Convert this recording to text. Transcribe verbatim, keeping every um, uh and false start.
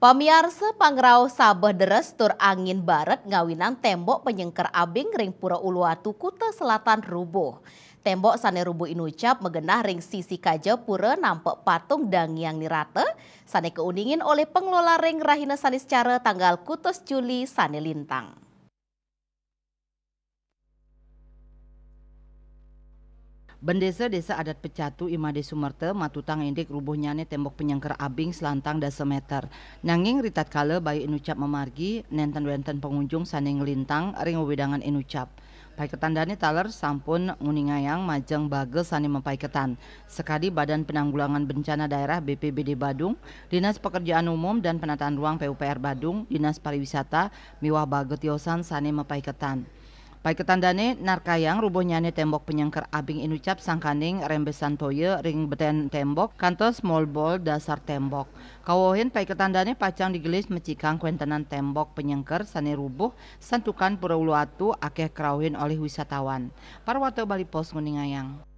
Pamiarsa, pangrauh sabeh deres tur angin baret ngawinang tembok penyengker abing ring Pura Uluwatu Kuta Selatan rubuh. Tembok sane rubuh inucap magenah ring sisi kaja pura nampek patung Dang Hyang Nirata sane kauningin olih pengelola ring rahina Saniscara tanggal kutus Juli sane lintang. Bendesa Desa Adat Pecatu I Made Sumerta matutang indik rubuhnyane tembok penyengker abing selantang dasa meter. Nanging ritatkala bayu inucap mamargi, nenten wenten pangunjung sane nglintang ring wewidangan inucap. Paiketan dane taler sampun nguningayang majeng baga sane mapaiketan. Sakadi Badan Penanggulangan Bencana Daerah B P B D Badung, Dinas Pekerjaan Umum dan Penataan Ruang P U P R Badung, Dinas Pariwisata, miwah baga tiosan sane mapaiketan. Paiketan dane narkayang rubuhnyane tembok penyengker abing inucap sangkaning rembesan toya ring beten tembok kantos molbol dasar tembok. Kawohin paiketan dane pacang digelis mecikang kwentenan tembok penyengker sane rubuh santukan Pura Uluwatu akeh krauhin olih wisatawan. Parwata Bali Post nguningayang.